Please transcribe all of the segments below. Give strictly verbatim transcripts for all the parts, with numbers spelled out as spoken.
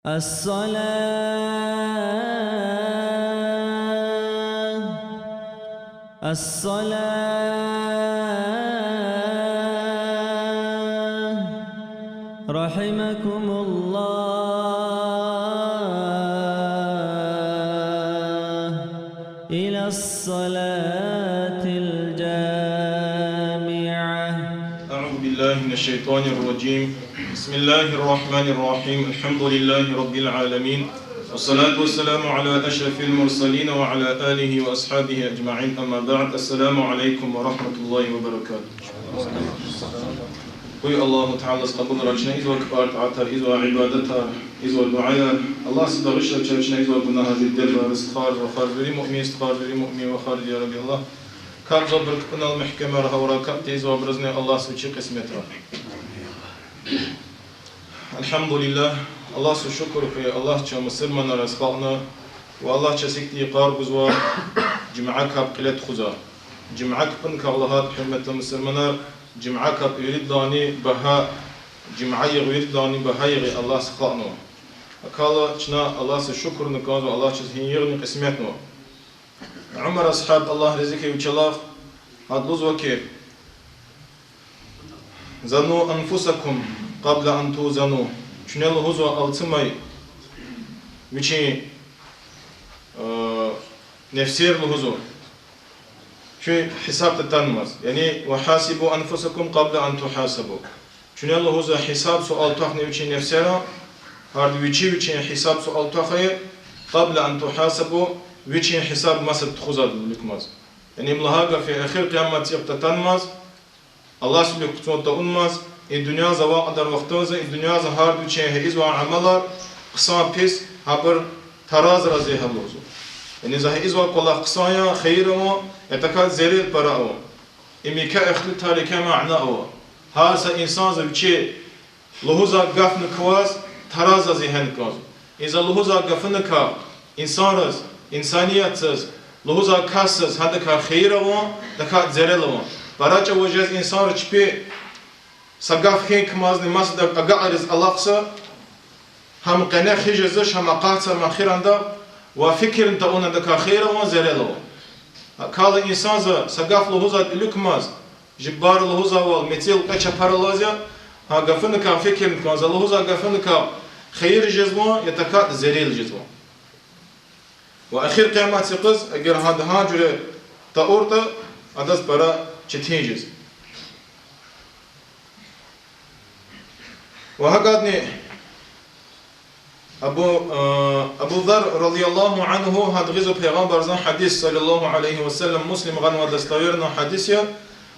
الصلاة، الصلاة، رحمكم الله، إلى الصلاة الجامعة. أعوذ بالله من الشيطان الرجيم. بسم الله الرحمن الرحيم. الحمد لله رب العالمين. والصلاة والسلام على أشرف المرسلين وعلى آله وأصحابه أجمعين. أما بعد. السلام عليكم ورحمة الله وبركاته. Къуй Аллагьу Таалади кьабулрай чна ийизвай кпӀар, тӀаатар, ийизвай ибадатар, ийизвай дуьаяр. Аллагьди багъишрай чна ийизвай гунагьар, дидедин ризкьар, вахар, вири муъмин стхаяр, вири муъмин вахар, я Рабби Аллагь. КапӀзавайбур кпӀунал мягькемарай гьавурай, капӀ тийизвайбурузни Аллагьди вичи кьисметрай. Альгьамдулиллагь, Аллагьдиз шукур хьуй, Аллагьди чун мусурманар яз халкьна, ва Аллагьди чаз гьихьтин йикъар гузва, жуьмя капӀ кьиле тухузва. Жуьмя капӀуникай лагьайтӀа, гьуьрметлу мусурманар, жуьмя капӀ виридалайни багьа, жуьмя йигъ виридалайни багьа йигъ Аллагьди халкьнава. ГьакӀ хьайила чна Аллагьдиз шукурна кӀанзава, Аллагьди чаз гьи йигъни кьисметнава. Умар асгьаб, Аллагь рази хьуй вичелай, гьада лугьузва хьи: زنوا أنفسكم قبل أن توزنوا. Чуьне лугьузва алцумай вичин, э, нефсер лугьузва, чуьн гьисаб татанмаз. Яни وحاسبوا أنفسكم قبل أن تحاسبوا. Чуьне лугьузва гьисаб-суал твахни вичин нефсера, гьарда вичи вичин гьисаб-суал твахай, قبل أن تحاسبوا, вичин гьисаб масад тухузвайдалай виликамаз. Яни им лагьай гаф я, эхир къиямат цӀикьвед татанмаз, Аллагьдин вилик хъувун тавунмаз, и дуьньяда авай кьадар вахтунда, и дуьньяда гьарда вичин гьа ийизвай амалар хъсан-пис гьабур таразрай зегьа лугьузва. Яни за гьа ийизвай кӀвалах хъсан я, хийир авун, я тахьайтӀа зерел пара авун. Им еке ихтилатар, еке мана ава. Гьар са инсанди вичи лугьузвай гафуникай ваз таразрай зегьа кӀанзава. И за лугьузвай гафуникай инсанриз, инсаниятдиз, лугьузвай касдиз гьадакай хийир авун, тахьайтӀа зерел авун. Пара чӀавуз жез инсанри чпи са гаф хьайи кумазни масадак агакьариз алахъзава, гьам къене хижезаш, гьам акъатзава, гьам хиранда, ва фикирни тавуна адакай хийир авун, зерел авун. ГьакӀ хьайила инсанди са гаф лугьузвайдалай виликамаз, жиббар лугьузвайвал мецел кьве чапар алаз я, гьа гафуникай фикирни кӀанзава, лугьузвай гафуникай хийир жезвани, я тахьайтӀа зерел жезвани. Ва эхир къиямат цӀикьвед, эгер гьада гьа жуьре тавуртӀа, адаз пара четин жез. Ва гьакӀни Абу, э, Абу Зар رضي الله عنه гьада гъизва Пайгъамбардин гьадис, صلى الله عليه وسلم, Муслима гъанвай достоверный гьадис я,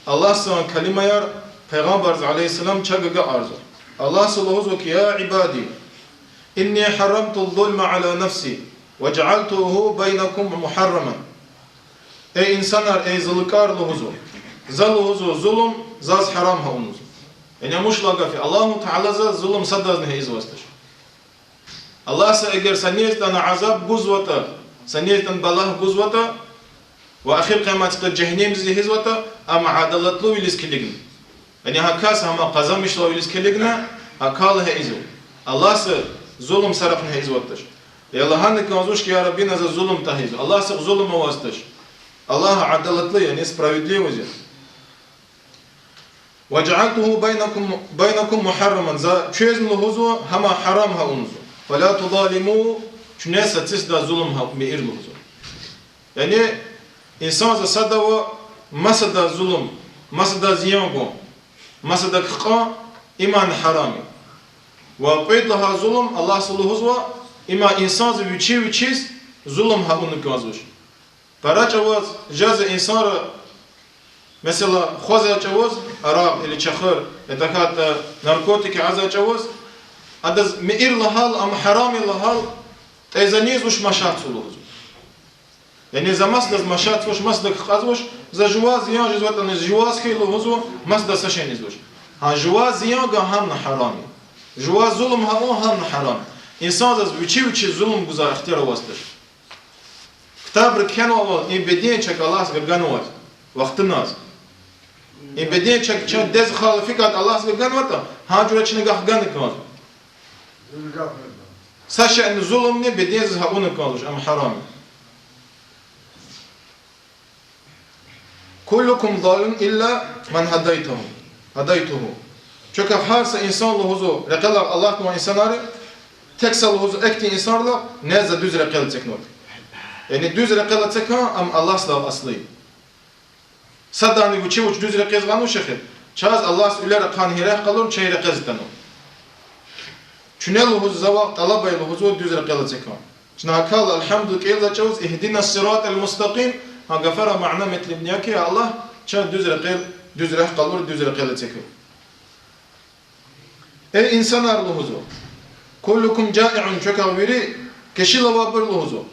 Аллагьдин калимаяр Пайгъамбарди عليه السلام чаз агакьарзава. Аллагьди лугьузва хьи: يا عبادي إني حرمت الظلم على نفسي وجعلته بينكم محرما. Эй инсанар, эй зи лукӀар, лугьузва, за, лугьузва, зулум заз гьарам авунва. Яни мушлай гаф я, Аллагьу Таалади зулум садазни гьа ийизвач. Аллагьди эгер са нез ятӀани азаб гузватӀа, са нез ятӀани балагь гузватӀа, ва эхир къиямат цӀикьвед жегьеннемдиз гьизватӀа, амма адалатлувилиз килигна. Яни гьа кас гьам къазанмишвилиз килигна, гьакӀ хьайила гьа ийизва. Аллагьди зулум садрани гьа ийизвач. Я лагьана кӀанзавач хьи, я Рабби, на за зулум тагьизва. Аллагьдихъ зулум авазвач. Аллагь адалатлу, яни справедливый я. وجعلته بينكم، بينكم محرما. За квезни, лугьузва, гьам гьарам авунва. فلا تظالموا. Куьне сад-садаз зулум гьа-, мийир, лугьузва. Яни инсанди садав масадаз зулум, масадаз зиян гун, масадак хкьун, им гьарам я. Ва кьвед лагьай зулум, Аллагьди лугьузва, им я инсанди вичи вичиз зулум авуна кӀанзавач. Пара чӀавуз жезва инсанри, месела, хъвазвай чӀавуз, аракь или чехир, я тахьайтӀа наркотик гьазвай чӀавуз, адаз мийир лагьайла, ам гьарам я лагьайла, тӀезаниз вуч машатзава, лугьузва. Яни за масадаз машатзавач, масадак хкьазвач, за жуваз зиян жезватӀани, жуваз хьи, лугьузва, масадаз са шейни ийизвач. Гьа жуваз зиян гун гьам гьарам я. Жуваз зулум авун гьам гьарам я. Инсандиз вичи вичиз зулум гузвай ихтияр авазвач. Ктабра кхьенвайвал, и беден чак Аллагьди ганвай вахтунда. И беден чак чун дез хала фикад Аллагьди ганватӀа, гьа жуьре чна гахгана кӀанзава. Са шейни зулумни бедендиз авуна кӀанзавач, ам гьарам я. كلكم ضال إلا من هديته، هديته. Чакай гьар са инсан лугьузва, рекьелай Аллагьдин инсанар, тек са лугьузва, ихьтин инсанрилай, ни за дуьз рекьел эцигнава. Яни дуьз рекьел эцигун ам Аллагьдилай аслу я. Садани вичи вич дуьз рекьел гъанвач эхир. Чаз Аллагьди вилер ахъайна гьерехъ къалур, чаз рекьел эцигнава. Чуьне лугьуз за вахъ тӀалабай лугьузва дуьз рекьел эцигун. Чна гьакӀ الحمد кӀелзавай чӀавуз اهدنا الصراط المستقيم, гьа гафарин мана-метлебни я хьи, Аллагь, чаз дуьз рекьел, дуьз рехъ къалур, дуьз рекьел эцигун. Эй инсанар лугьузва, كلكم جائع, чакай вири кешила авайбур лугьузва.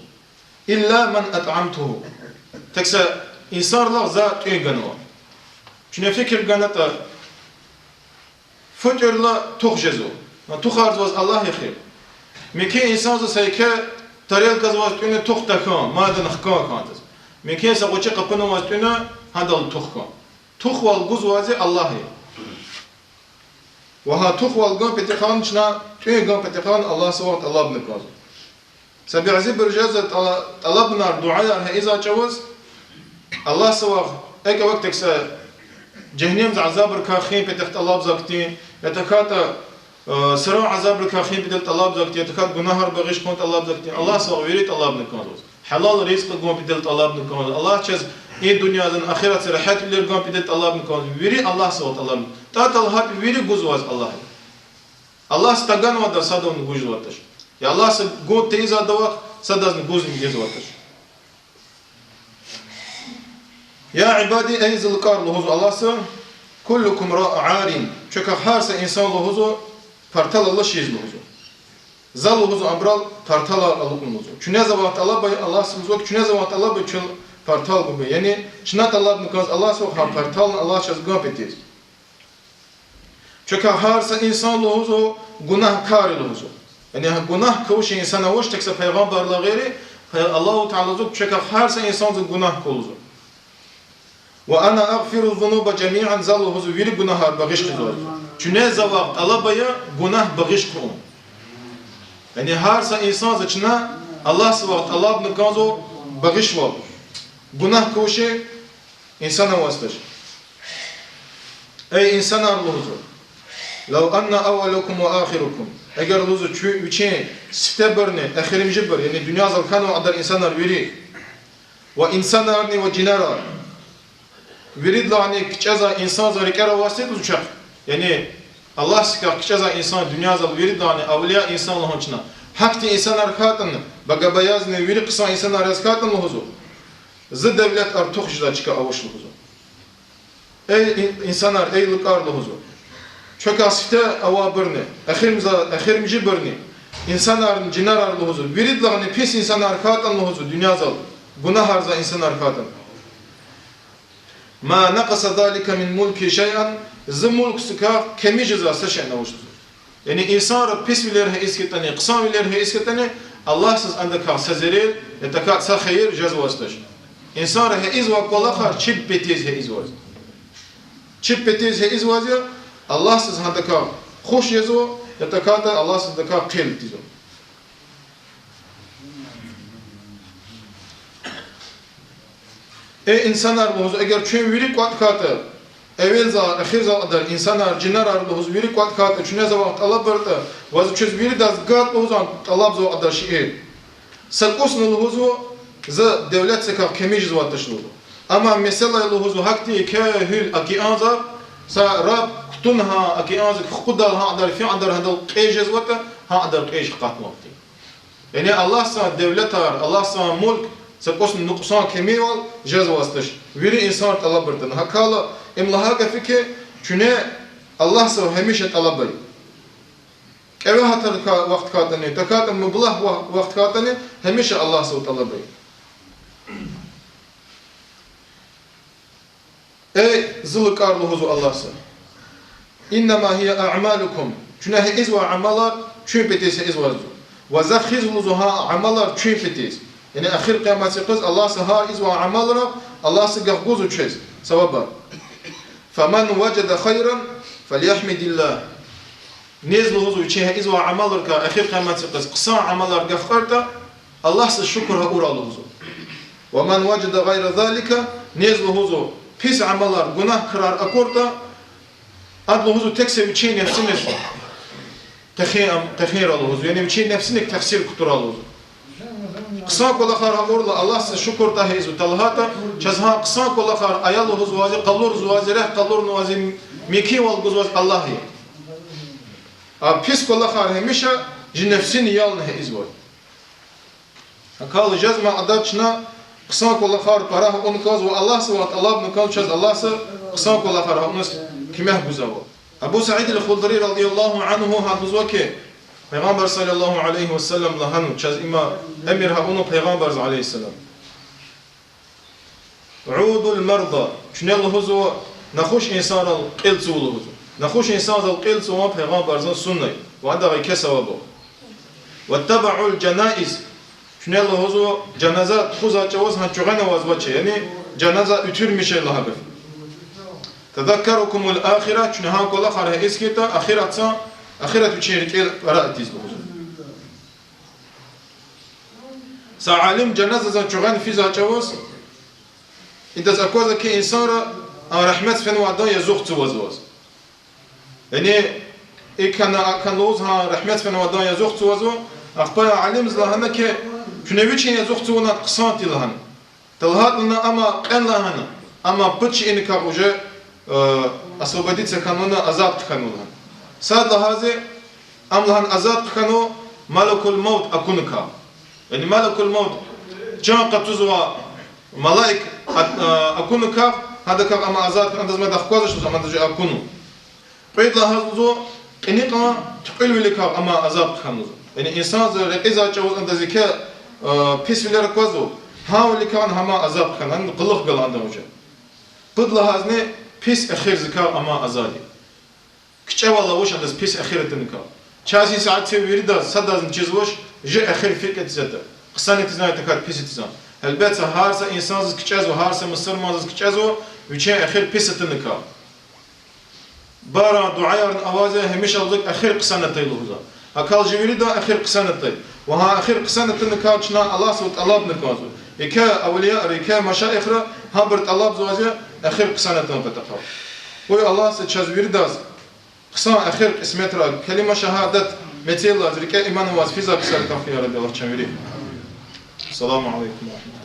إلا من أطعمته. Тек са инсанрилай за тӀуьн ганва. Чуьне фикир ганатӀа, фу тӀуьрла тух жезва. Ма тухарзаваз Аллагь я эхир. Муькуь инсанза са еке тарелказаваз тӀуьна тух тахьун, мадни хкун хьандаз. Муькуь са гъвечӀи къапунаваз тӀуьна, гьадал тух хьун. Тухвал гузвайди Аллагь я. Ва гьа тухвал гун патахъай чна, тӀуьн гун патахъай Аллагьдивай тӀалабна кӀанзава. Са бязибуру жезва тӀала-, тӀалабунар, дуьаяр гьа ийизвай чӀавуз, Аллагьдивай, экв авак тек са жегьеннемдин азабрикай хуьн патахъ тӀалабзавай хьтин, я тахьайтӀа, э, сиран азабрикай хуьн патал тӀалабзавай хьтин, я тахьайтӀа гунагьар багъиш хьун тӀалабзавай хьтин, Аллагьдивай вири тӀалабна кӀанзава. Гьалал ризкьи гун патал тӀалабна кӀанзава. Аллагь чаз и дуьньядин, ахиратдин регьятвилер гун патал тӀалабна кӀанзава. Вири Аллагьдивай тӀалабна. ТӀатӀал гьатӀ вири гузвайди Аллагь я. Аллагьди таганвайди садавни гузватӀач. Я Аллагьди гун тийизвайди ваъ, садазни гузни ийизватӀач. يا عبادي, эй зи лукӀар лугьузва Аллагьди, كلكم را-, عار, чакай гьар са инсан лугьузва партал алачиз лугьузва. За лугьузва абурал парталар алукӀун лугьузва. Чуьне за вахъ тӀалабай, Аллагьди лугьузва, чуьне за вахъ тӀалабай, чун партал губе. Яни чна тӀалабна кӀанзава Аллагьдивай гьа партални Аллагьди чаз гун патиз. Чакай гьар са инсан лугьузва гунагькар я лугьузва. Яни гьа гунагь квачир инсан авач тек са пайгъамбаррилай гъейри, Аллагьу Таала лугьузва, чакай гьар са инсанза гунагь ква лугьузва. وأنا أغفر الذنوب جميعا, за лугьузва вири гунагьар багъиш хъийизва. Чуьне за вахъ тӀалабай гунагь багъиш хъувун. Яни гьар са инсанза чна Аллагьдивай тӀалабна кӀанзава багъишвал. Гунагь квачир инсан авайди туш. Эй инсанар лугьузва, لو أن أولكم وآخركم, эгер лугьузва чуь-, вичин сифтебурни эхиримжибур, яни дуьньязал хьанвай кьадар инсанар вири, ва инсанарни ва жинарар, виридалайни кичӀезвай инсанза рикӀера авайди туш чахъ. Яни Аллагьдикай кичӀезвай инсан дуьньязал виридалайни авлия инсан лугьун чна. Гьахьтин инсанар хьайитӀани, багабаязни вири хъсан инсанар яз хьайитӀани лугьузва, зи девлет артух жезвай чка авач лугьузва. Эй ин-, инсанар, эй лукӀар лугьузва, чакай сифте авайбурни, эхиримжа-, эхиримжибурни, инсанарни жинарар лугьузва, виридалайни пис инсанар хьайитӀани лугьузва дуьньязал, гунагьарзавай инсанар хьайитӀани, ما نقص ذلك من ملكي شيئا, зи мулкдикай кеми жезвай са шейни авач лугьузва. Яни инсанри писвилер гьа ийиз хьайитӀани, хъсанвилер гьа ийиз хьайитӀани, Аллагьдиз андакай са зерел, я тахьайтӀа са хийир жезвайди туш. Инсанри гьа ийизвай кӀвалахар чеб патиз гьа ийизвайди я. Чеб патиз гьа ийизвайди я, Аллагьдиз гьадакай хуш жезва, я тахьайтӀа Аллагьдиз гьадакай хъел тийизва. Эй инсанар лугьузва, эгер чун вири кӀватӀ хьайитӀа, эвелза, эхирза кьадар инсанар, жинарар лугьуз вири кӀватӀ хьайитӀа, чуьне за вахъ тӀалабайтӀа, ваз чуьз виридаз гатӀ лугьуз тӀалабзавай кьадар шейэр. Са кӀусни лугьузва, зи девлетдикай кеми жезвайди туш лугьузва. Амма месела лугьузва гьахьтин кьегьал океанза, са раб кутуна гьа океанза, кукӀудал гьа кьадар, фин кьадар гьадал кьеж жезватӀа, гьа кьадар кьеж хкатнаватӀа. Яни Аллагьдин девлетар, Аллагьдин мулк са кӀусни нукьсан кемивал жезвайди туш. Вири инсанри тӀалабайтӀани. ГьакӀ хьайила, им лагьай гаф я хьи, чуьне Аллагьдивай гьамиша тӀалабай. КӀеве гьатта вахт хьайитӀани, тахьайтӀа мублагь ва-, вахт хьайитӀани, гьамиша Аллагьдивай тӀалабай. Эй зи лукӀар лугьузва Аллагьди. إنما هي أعمالكم. Чуьне гьа ийизвай амалар чуьн патиз гьа ийизвайди я. Ва за хуьз лугьузва гьа амалар чуьн патиз. Яни эхир къиямат юкъуз Аллагьди гьа ийизвай амалар Аллагьди гахгузва чуьз савабар. فمن وجد خيرا فليحمد الله. Нез лугьузва вичин гьа ийизвай амалрикай эхир къиямат къуз хъсан амалар гаф кьуртӀа, Аллагьдиз шукур гьа авурай лугьузва. ومن وجد غير ذلك, нез лугьузва пис амалар, гунагь крар акуртӀа, ада лугьузва тек са вичин нефсиниз техин ам-, техинрай лугьузва, яни вичин нефсиник тахсир кутурай лугьузва. Хъсан кӀвалахар гьа авурла Аллагьдиз шукур тӀа гьа ийизва, талгьатӀа, чаз гьа хъсан кӀвалахар ая лугьузвайзи, къалурзавайзи, рехъ къалурнавайзи, мекинвал гузвайзи Аллагь я. А пис кӀвалахар гьамиша жи нефсини ялна гьа ийизвай. Акал жезма адат чна хъсан кӀвалахар пара авуна кӀанзава, Аллагьдивай тӀалабна кӀанзава чаз, Аллагьди хъсан кӀвалахар авуназ куьмек гузвайвал. Абу Саид аль-Худри رضي الله عنه гьадаз лугьузва хьи, Пайгъамбар صلى الله عليه وسلم лагьанва, чаз има эмир авунва Пайгъамбарди عليه السلام. عودوا المرضى, куьне лугьузва нахуш инсанрал кьил цава лугьузва. Нахуш инсанрал кьил цава Пайгъамбардин сунна я ва адавай еке саваб ава. واتبعوا الجنائز, куьне лугьузва жаназа тухузвай чӀавуз гьа чуьгъвена авазвач, яни жаназа уьтуьрмиш лагьай гаф. تذكركم الآخرة, куьне гьа кӀвалахар гьа ийиз хьайитӀа, ахират са, ахират вичин рикӀел пара атиз лугьузва. Са алим жаназадин чуьгъвена физвай чӀавуз, идаз аквазва хьи инсанри, а, рагьметдиз фенвайдан язух цавузваз. Яни, икӀ хьана, акӀ хьана лугьуз гьа рагьметдиз фенвайдан язух цавузва, ахпа алимди лагьана хьи, куьне вичин язух цавуна хъсан тир лагьана. ТалгьатӀ лагьана, амма кьена лагьана, амма пуд шейиникай уже, э, освободиться хьанва, азад хьанва лагьана. Сад лагьайди, ам лагьана азад хьанва малакул мавт акуникай. Яни малакул мавт, чан къачузвай малаик а-, а-, акуникай, гьадакай ам азад хьанва, адаз мад ахквазвач лугьуз, ам адаз акунва. Кьвед лагьайди лугьузва, кьиникьван туькьуьлвиликай ам азад хьанва лугьузва. Яни инсанди рекьизвай чӀавуз адаз еке, э, писвилер аквазва, гьавиликай гьам азад хьанва, яни къулухъ галаз ада уже. Пуд лагьайди, пис эхирдикай ам азад я. КичӀевал авач адаз пис эхир атуникай. Чаз и сят виридаз садазни чизвач, жи эхир фикӀ этиз ятӀа, хъсан этиз ятӀа, кат пис этиз ятӀа. Гьелбетда, гьар са инсандиз кичӀезва, гьар са мусурмандиз кичӀезва вичин эхир пис атуникай. Баран дуьаярни авазва, гьамиша лугьузва эхир хъсан атай лугьузва. Акал жи виридан эхир хъсан атай. Ва гьа эхир хъсан атуникай чна Аллагьдивай тӀалабна кӀанзава. Еке авлияри, еке машаихри гьабур тӀалабзавазва эхир хъсан атун патахъай. Къуй Аллагьди чаз виридаз хъсан эхир кьисметрай, калима шагьадат мецеллаз, рикӀе иман аваз физвай ксарикай хъия, я Рабби Аллагь, чан вири. السلام عليكم ورحمة الله.